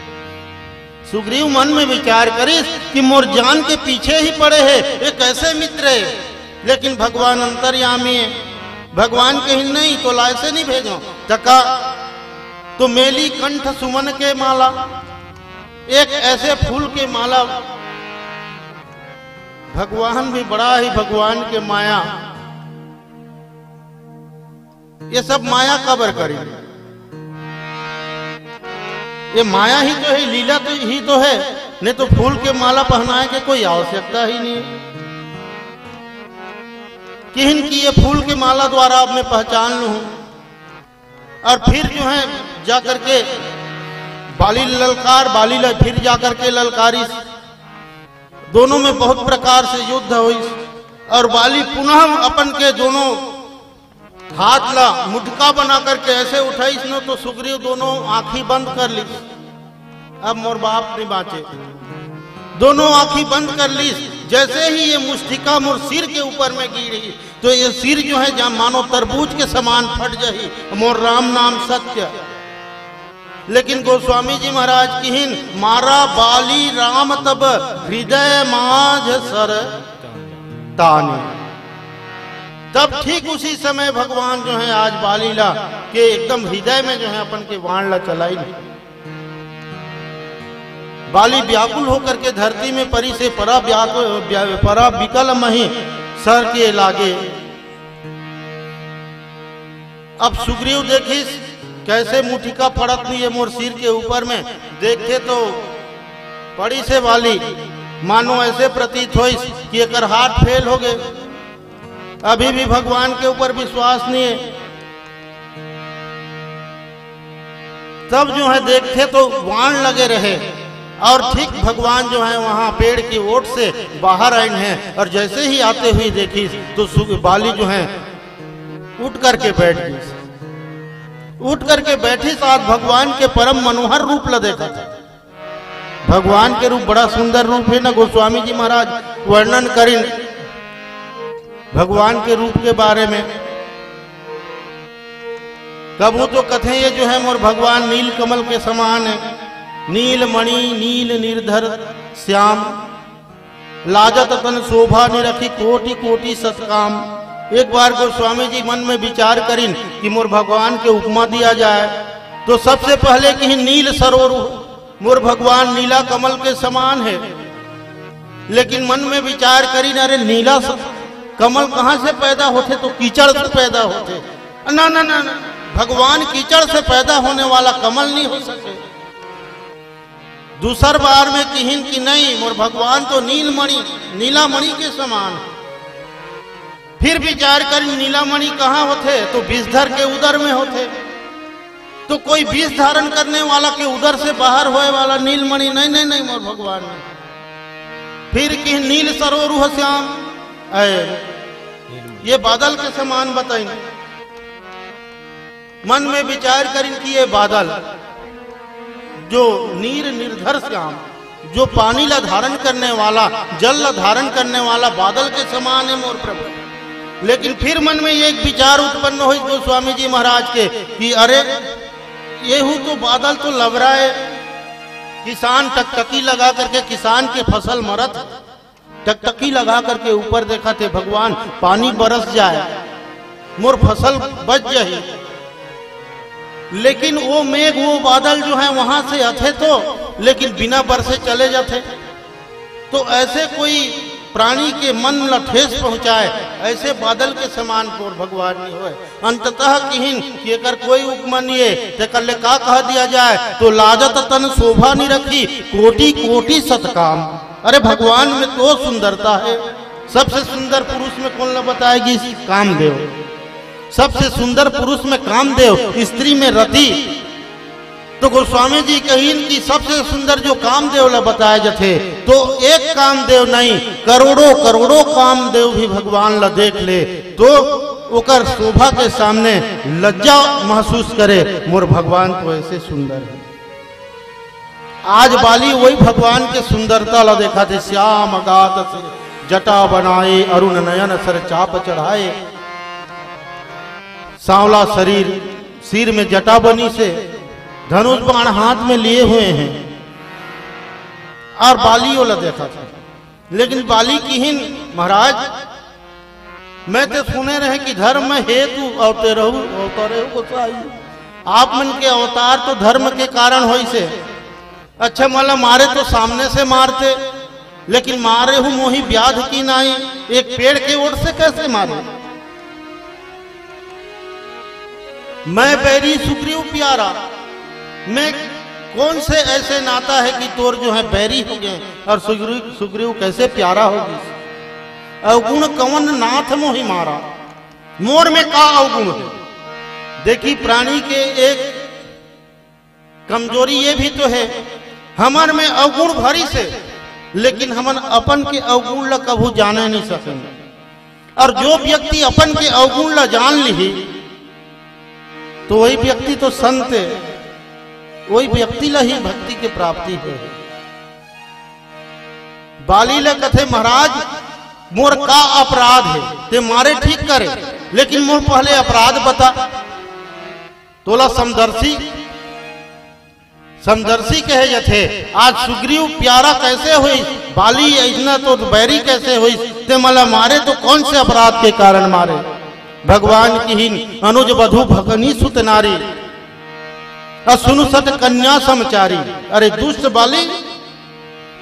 सुग्रीव मन में विचार करिस कि "मोर जान के पीछे ही पड़े है, ये कैसे मित्र है?" लेकिन भगवान अंतर्यामी है, भगवान कहिन, "नहीं, तोला ऐसे नहीं भेजों।" तका तो मेली कंठ सुमन के माला, एक ऐसे फूल के माला। भगवान भी बड़ा ही भगवान के माया। ये सब माया काबर करी? ये माया ही तो है, लीला तो ही तो है, नहीं तो फूल के माला पहनाए के कोई आवश्यकता ही नहीं है। किहिन कि ये फूल के माला द्वारा अब मैं पहचान लूं। और फिर जो है जाकर के बाली ललकार, बाली ल-, फिर जाकर के ललकारिस। दोनों में बहुत प्रकार से युद्ध होइस और बाली पुनः अपन के दोनों हाथ ला मुटका बना करके ऐसे उठाइस न, तो सुग्रीव दोनों आंखी बंद कर लीस। "अब मोर बाप नहीं बाँचे।" दोनों आंखी बंद कर लीस। जैसे ही ये मुष्टिका मोर सिर के ऊपर में गिरी, तो ये सिर जो है, जहाँ मानो तरबूज के समान फट जाही, "मोर राम नाम सत्य।" लेकिन गोस्वामी जी महाराज किहिन, "मारा बाली राम तब हृदय माझ सर ताने।" तब ठीक उसी समय भगवान जो है, आज बाली ला के एकदम हृदय में जो है, अपन के वाण ला चलाई। बाली व्याकुल होकर के धरती में परी से परा व्याकुल, व्या-, परा विकल मही सर के लागे। अब सुग्रीव देखिस, कैसे मुटिका पड़त नहीं है मोर सिर के ऊपर में। देखे तो पड़ी से बाली, मानो ऐसे प्रतीत होइस कि एकर हाथ फेल हो गए, अभी भी भगवान के ऊपर विश्वास नहीं है। तब जो है देखते तो वाण लगे रहे और ठीक भगवान जो है वहां पेड़ की ओट से बाहर आइन है और जैसे ही आते हुए देखिस तो सु-, बाली जो है उठ करके बैठ गई। उठ करके बैठी साथ भगवान के परम मनोहर रूप ला देखा था। भगवान के रूप बड़ा सुंदर रूप है ना, गोस्वामी जी महाराज वर्णन करिन भगवान के रूप के बारे में। कभू तो कथे ये जो है मोर भगवान नील कमल के समान है, नील मणि नील निर्धर श्याम, लाजत तन शोभा निरखी कोटि कोटि सतकाम। एक बार गोस्वामी जी मन में विचार करिन कि मोर भगवान के उपमा दिया जाए, तो सबसे पहले किहिन नील सरोरु, मोर भगवान नीला कमल के समान है। लेकिन मन में विचार करिन, अरे नीला स-, कमल कहाँ से पैदा होथे? तो कीचड़ से पैदा होथे। ना, ना, ना, ना, भगवान कीचड़ से पैदा होने वाला कमल नहीं हो सके। दूसर बार में किहिन कि नहीं, मोर भगवान तो नीलमणि, नीलामणि के समान। फिर विचार करिन, नीलामणि कहाँ होथे? तो विषधर के उदर में होथे। तो कोई विष धारण करने वाला के उदर से बाहर होए वाला नीलमणि नहीं, नहीं, नहीं, मोर भगवान नहीं। फिर किहिन नील सरोरुह श्याम, ऐ, ये बादल के समान बताइन। मन में विचार करिन कि ये बादल जो नीर निर्धर श्याम, जो पानी ला धारण करने वाला, जल ला धारण करने वाला बादल के समान है मोर प्रभु। लेकिन फिर मन में एक विचार उत्पन्न होइस गोस्वामी जी महाराज के कि अरे, येहू तो बादल तो लबराए, किसान टकटकी लगा करके किसान के फसल मरत, टकटकी लगा करके ऊपर देखथे भगवान, पानी बरस जाए, मोर फसल बच जाही। लेकिन वो मेघ, वो बादल जो है वहां से आथे तो, लेकिन बिना बरसे चले जाथे। तो ऐसे कोई प्राणी के मन ला ठेस पहुंचाए, ऐसे बादल के समान मोर भगवान नहीं होए। अंततः किहिन कि एकर कोई उपमा नहीं है, तेकर ले का कह दिया जाए, तो लाजत तन शोभा निरखी, कोटि कोटि सतकाम। अरे भगवान में तो सुंदरता है। सबसे सुंदर पुरुष में कौन ला बताएगी? कामदेव। सबसे सुंदर पुरुष में कामदेव, स्त्री में रति। तो गोस्वामी जी कहिन कि सबसे सुंदर जो कामदेव ला बताए जथे, तो एक कामदेव नहीं, करोड़ों करोड़ों कामदेव भी भगवान ला देख ले, तो ओकर शोभा के सामने लज्जा महसूस करे, मोर भगवान तो ऐसे सुंदर हे। आज बाली वही भगवान के सुंदरता ला देखत हे, श्याम अगाध से जटा बनाए, अरुण नयन सर चाप चढ़ाए। सांवला शरीर, सिर में जटा बनिस हे, धनुष बाण हाथ में लिए हुए हे, अउ बाली ओला देखत हे। लेकिन बाली किहिन, महाराज, मैं तो सुने रहें कि धर्म हेतु अवतरहु, अवतरहु गोसाई। आप मन के अवतार तो धर्म के कारण होइस हे। अच्छा, मोला मारे तो सामने से मारते, लेकिन मारे हूँ मोहि ब्याध की नाई, एक पेड़ के ओर से कैसे मारे? मैं बैरी सुग्रीव प्यारा, मैं कौन से ऐसे नाता हे कि तोर जो हे बैरी हो गे अउ सुग्रीव, सुग्रीव कैसे प्यारा हो गे? अवगुण कवन नाथ मोहि मारा, मोर में का अवगुण हे? देखी, प्राणी के एक कमजोरी ये भी तो हे, हमर में अवगुण भरिस हे, लेकिन हमन अपन के अवगुण ला कभू जाने नहीं सकेन। अउ जो व्यक्ति अपन के अवगुण ला जान लिही, तो वही व्यक्ति तो संत हे, वही व्यक्ति ला ही भक्ति के प्राप्ति हे। बाली ला कथे, महाराज, मोर का अपराध हे? तें मारे ठीक करे, लेकिन मोर पहले अपराध बता। तोला समदर्शी, समदर्शी कहे जाथे। आज सुग्रीव प्यारा कैसे होइस, बाली अइसना तो बैरी कैसे होइस? तें मोला मारे तो कौन से अपराध के कारण मारे? भगवान किहिन, अनुज बधु भगनी सुत नारी, अउ सुनु सत कन्या समचारी। अरे दुष्ट बाली,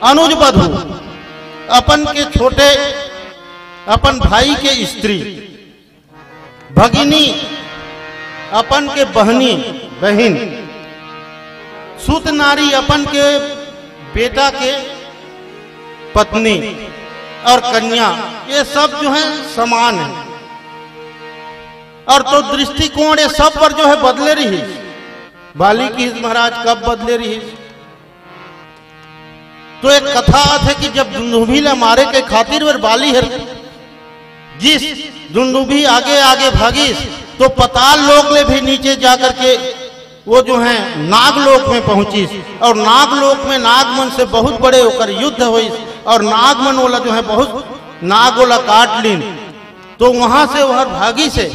अनुज बधु, अपन के छोटे, अपन भाई के स्त्री, भगिनी, अपन के बहनी, बहिन, सुत नारी, अपन के बेटा के पत्नी अउ कन्या, ये सब जो हे समान हे। अउ तो दृष्टिकोण ये सब पर जो हे बदले रहिस। बाली किहिस, महाराज, कब बदले रहिस? तो एक कथा आथे कि जब दुंदुभी ला मारे के खातिर बर बाली हर गिस, दुंदुभी आगे आगे भागिस, तो पताल लोक ले भी नीचे जा करके वो जो हे नाग लोक में पहुंचिस, अउ नाग लोक में नाग मन से बहुत बड़े ओकर युद्ध होइस, अउ नाग मन ओला जो हे बहुत नाग ओला काट लीन। तो वहां से वह भागिस हे,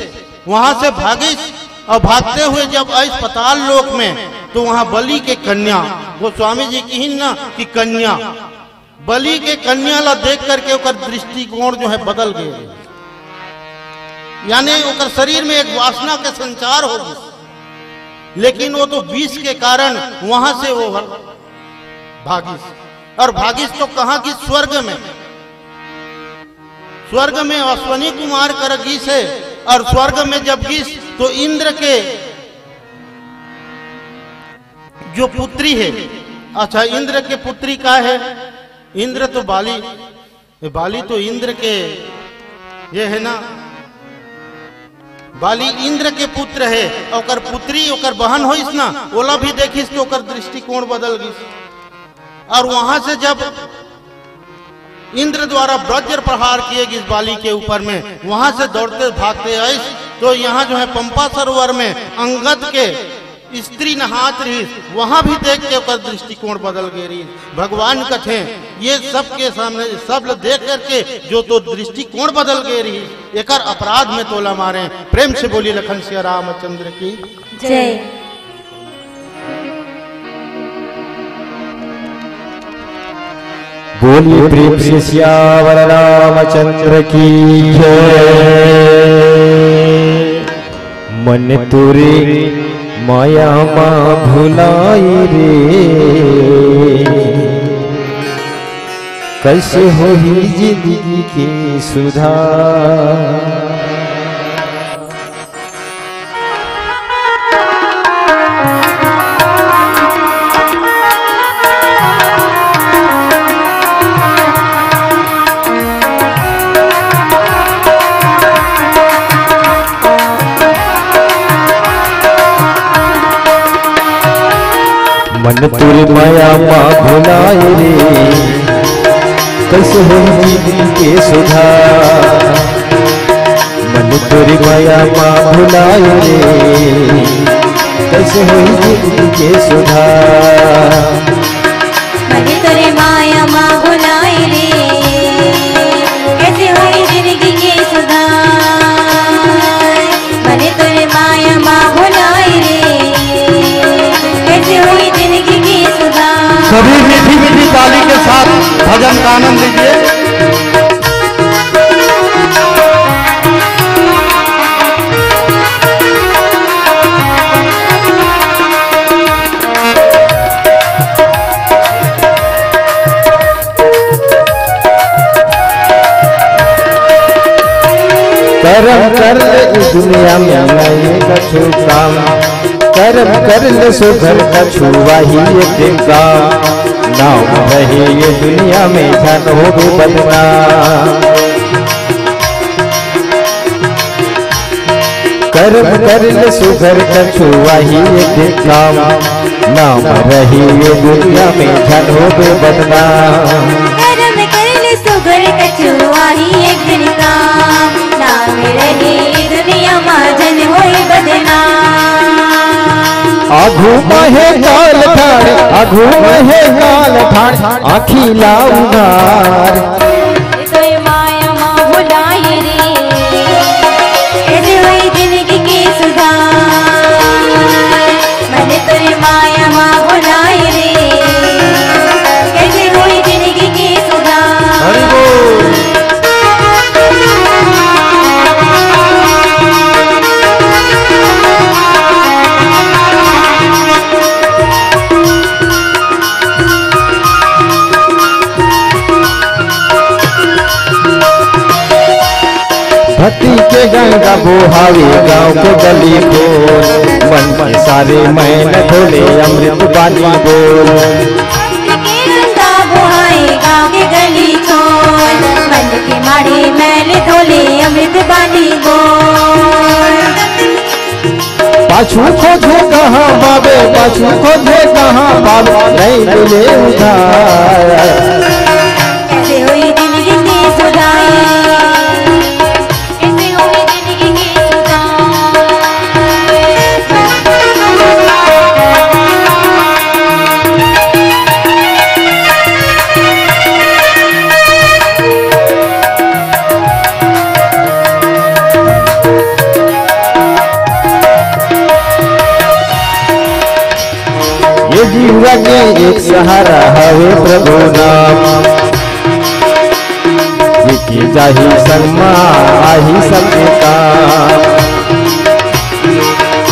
वहां से भागिस अउ भागते हुए जब आइस पताल लोक में, तो वहां बलि के कन्या, गोस्वामी जी किहिन ना कि कन्या, बलि के कन्या ला देख करके ओकर दृष्टिकोण जो हे बदल गे, यानी ओकर शरीर में एक वासना के संचार हो गिस। लेकिन वो तो विष के कारण वहां से वो भागिस, अउ भागिस तो कहां कि स्वर्ग में। स्वर्ग में अश्विनी कुमार कर गिस हे, अउ स्वर्ग में जब गिस तो इंद्र के जो पुत्री हे, अच्छा, इंद्र के पुत्री का हे? इंद्र तो बाली, ये बाली तो इंद्र के ये हे ना, बाली इंद्र के पुत्र हे, ओकर पुत्री, ओकर बहन होइस ना, ओला भी देखिस तो ओकर दृष्टिकोण बदल गिस। अउ वहां से जब इंद्र द्वारा वज्र प्रहार किए गिस बाली के ऊपर में, वहां से दौड़ते भागते आइस, तो यहां जो हे पंपा सरोवर में अंगद के स्त्री नहात रहिस, वहां भी देख के ओकर दृष्टिकोण बदल गे रहिस। भगवान कथे, ये सब के सामने, सब ल देख करके जो तो दृष्टिकोण बदल गे रहिस, एकर अपराध में तोला मारे। प्रेम से बोलिए लखन सिया रामचंद्र की जय। बोलिए प्रेम से सियावर रामचंद्र की जय। मन तोरे माया मा भुलाए रे, कैसे होही जिंदगी के सुधार। मन तोरे माया मा भुलाए रे, कैसे होही जिंदगी के सुधार। मन तोरी माया मा भुलाए रे, कैसे होई जिंदगी के सुधार। मन तोरी माया मा भुलाए रे, कैसे होई जिंदगी के सुधार। मन तोरी माया मा भुलाए रे, कैसे होई जिंदगी के सुधार। सभी मीठी मीठी ताली के साथ भजन का आनंद लीजिए। करम कर ले इस दुनिया में नहीं कछु काम, करम कर ले सुघर कछु वही एक काम। नाम रहे ये दुनिया में झन होबे बदनाम। करम कर ले सुघर कछु वही एक काम। नाम रहे ये दुनिया में झन होबे बदनाम। करम कर ले सुघर कछु वही एक दिन काम। नाम रहे ये दुनिया मा झन होई बदनाम। आघू महे काल ठाड़, आघू महे काल ठाड़, आँखी ला उघार। तोय माया मा भुलाए रे, कैसे होई जिंदगी के सुधार। मन तोरे माया मा भुलाए रे, कैसे होई जिंदगी के सुधार। हरि बोल। भक्ति के गंगा बोहावे गाँव के गली खोर, मन के सारे मैल धोले अमृत बानी बोल। भक्ति के गंगा बोहाए गाँव के गली खोर, मन के मारे मैल धोले अमृत बानी बोल। पाछू खोजे कहाँ पाबे, पाछू खोजे कहाँ पाबे, नहीं मिले उधार। कैसे होई जिंदगी के सुधार, कैसे होई जिंदगी के सुधार। ये जीवा के एक सहारा हवे प्रभु नाम, जेके जाही संग मा आही सबके काम।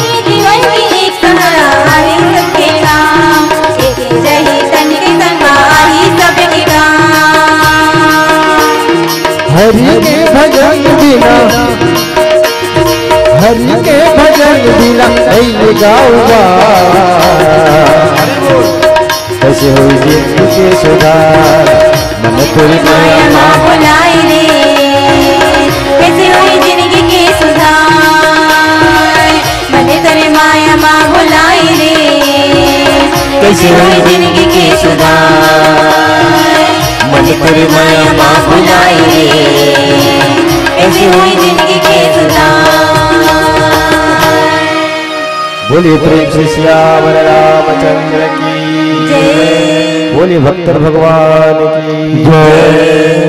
ये जीवन के एक सहारा हवे सबके काम, जेके जाही संग के संग मा आही सबके काम। हरि के भजन बिना, हरि के भजन बिना नइ गाउबा। कैसे होई जिंदगी के सुधार, मन तोरी माया मा भुलाए रे। कैसे होई जिंदगी के सुधार, मन तोरे माया मा भुलाए रे। कैसे होई जिंदगी के सुधार, मन तोरे माया मा भुलाए रे। कैसे होई जिंदगी के सुधार। बोलिए प्रेम से सियावर रामचंद्र की जय। बोलिए भक्त भगवान की जय।